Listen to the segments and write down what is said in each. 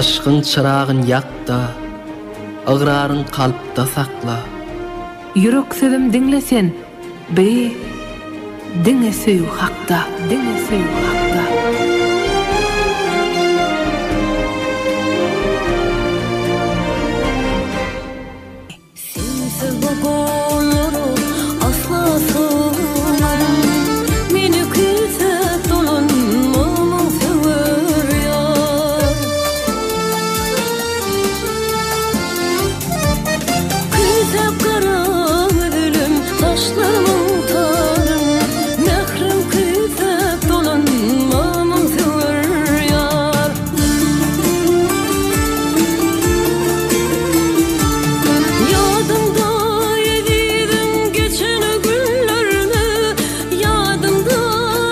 Yşkyň çyragyn ýak-da, ygraryň kalpda sakla. Ýürek sözüm diňle sen, bi diňe söýgi hakda, diňe söýgi hakda. Sensiz bu gollara asla sygmaryn Meni küýsäp dolanmamyň söwer ýar. Küýsäp gara gözülim saçlarymyň taryn Mährim küýsäp dolanmamyň söwer ýar. Ýadyňda ezizim geçen günlermi, Ýadyňda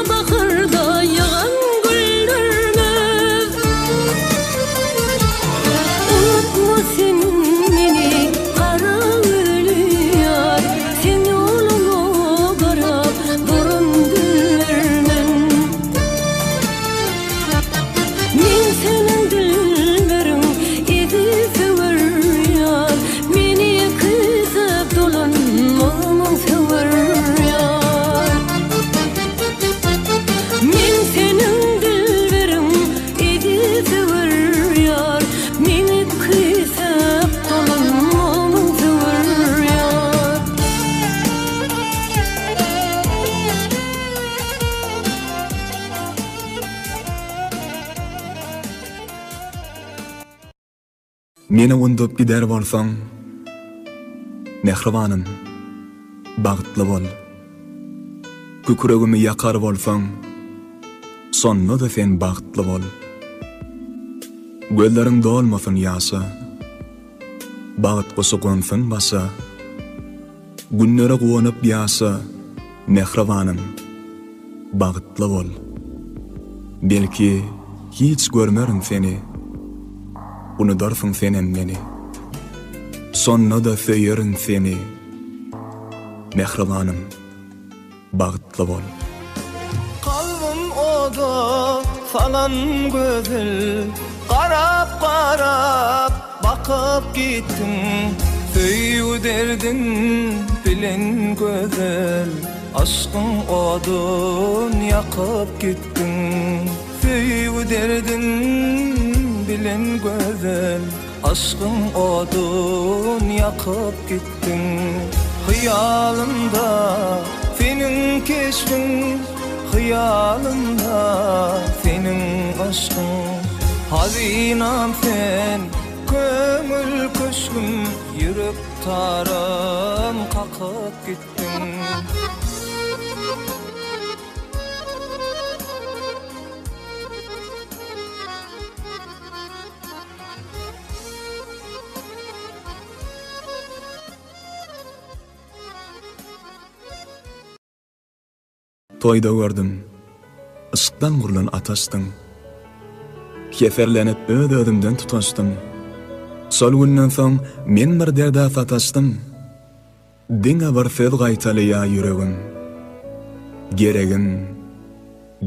baharda ýagan güllermiz. Unutma sen meni gara gülli ýar, Seň ýoluňa garap duran günlermen. Men seniň dilberiň eziz söwer ýar, Meni küýsäp dolanmamyň söwer ýar. Men seniň dilberiň eziz söwer ýar, Meni küýsäp dolanmamyň söwer ýar. Meni undup gider bolsaň, Mähribanym, bagtly bol. Kükregimi ýakar bolsaň, Şonda-da sen bagtly bol. Gözleriň dolmasyn ýaşa, Bagt guşy gonsun başa. Günlere guwanyp ýaşa, mähribanym, bagtly bol. Belki, hiç görmerin seni, Unudarsyň senem meni. Şonda-da söýerin seni, mähribanym. Bagtly bol. Kalbym oda salan gözel Garap garap bakyp gitdiň Söýgi derdin bilen gözel Yşkyň odun ýakyp gitdiň Söýgi derdin bilen gözel Yşkyň odun ýakyp gitdiň Hyýalymda seniň keşbiň Hyýalymda seniň yşkyň Hazynam sen, köňül köşgüm Ýürek tarym kakyp gitdiň. Toýda gördüm, yşkdan gurlan ataşdyň. Heserlenip öz-özümden tutaşdym. Şol günden soň men bir derde sataşdym. Diňe bir söz gaýtalaýa ýüregim. Geregim,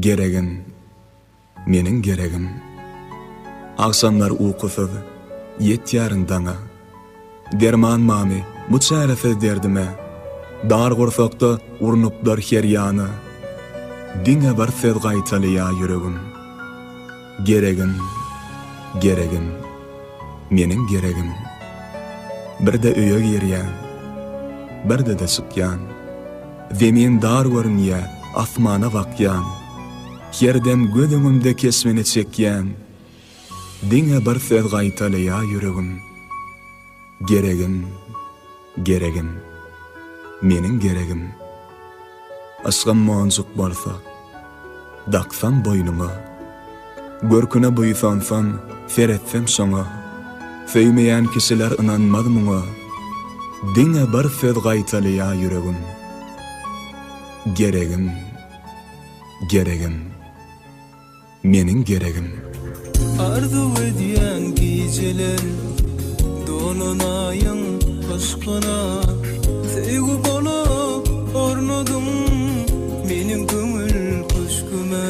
geregim. Meniň geregim. Agşamlar ukusyz, ýetýärin daňa. Derman many bu çäresiz derdime? Dar gursakda urnuplar her ýana. Diňe bir söz gaýtalaýa ýüregim. Geregim, geregim, meniň geregim. Birde öýe girýän, birde-de çykýan. Zemin dar görünýä, asmana bakýan. Her dem göz öňümde keşbini çekýän Diňe bir söz gaýtalaýa ýüregim Geregim, geregim, meniň geregim Yşgym monjuk bolsa, daksam boýnuňa Görküne buýsansam, seretsem şoňa Söýmeýän kişiler ynanmaz muňa Diňe bir söz gaýtalaýa ýüregim Geregim. Geregim. Meniň geregim. Arzuw edýän gijeler Dolanaýyn yşkyna Söýgi bolup ornadyň Meniň köňül köşgüme.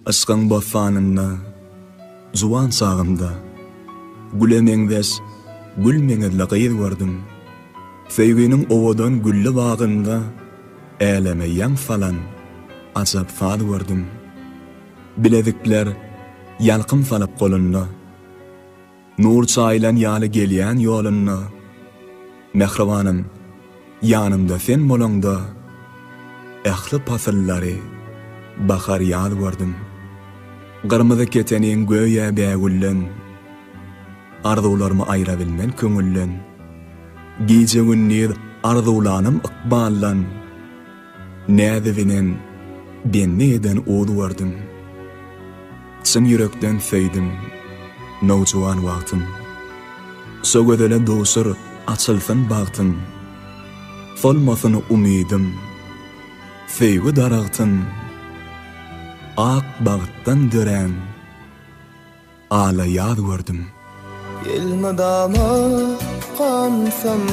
Yşkyň bossanynda, juwan çagymda, Güle meňzeş, gül meňizli gyz gördüm. Söýginiň owadan gülli bagynda Äleme ýaň salan ajap saz gördüm. Bilezikler ýalkym salyp golunda, Nur çaýylan ýaly gelýän ýolunda, Mähribanym, ýanymda sen bolaňda, Ähli pasyllary bahar-ýaz gördüm. Gyrmyzy keteniň göýä bägülden, Arzuwlarymy aýrabilmen köňülden. Gije-gündiz arzuwlanym ykbaldan, Näzi bilen bendi eden uz gördüm. Çyn ýürekden söýdüm, nowjuwan wagtym. Şo gözele duşur açylsyn bagtym. Solmasyn umydym, söýgi daragtym. Ak bagtdan dörän. Ala ýaz gördüm. Elmydama gansam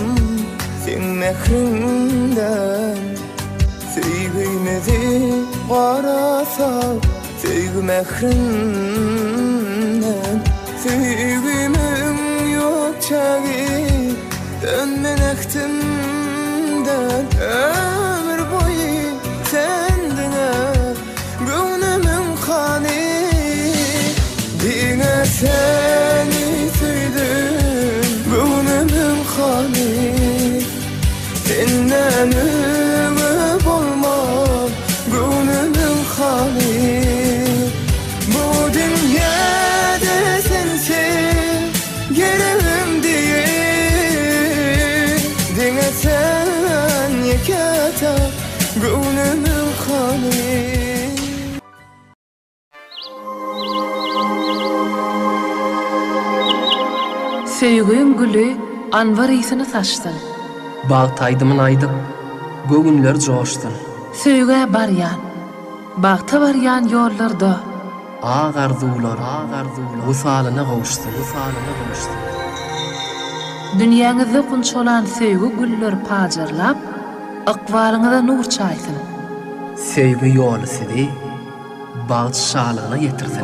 seň mähriňden Söýgimizi garasa söýgi mährinden Söýgimiň ýok çägi dönmen ähtimden Ömür boýy sen diňe Göwnümiň hany Diňe seni söýdüm Göwnümiň hany Senden öňe bolmaz Göwnümiň hany Bu dünýäde sensiz Geregim diýil Diňe sen ýeke-täk Göwnümiň hany. Söýgiň güli anbar ysyny saçsyn. Bagt aýdymyn aýdyp, göwünler joşsun. Söýgä barýan, bagta barýan ýollarda. Ak arzuwlar wysalyna gowuşsyn. Dünýäňizde gunçalan söýgi güller pajarlap, ykbalyňyza nur çaýsyn. Söýgi ýoly sizi bagt şalygyna ýetirsin.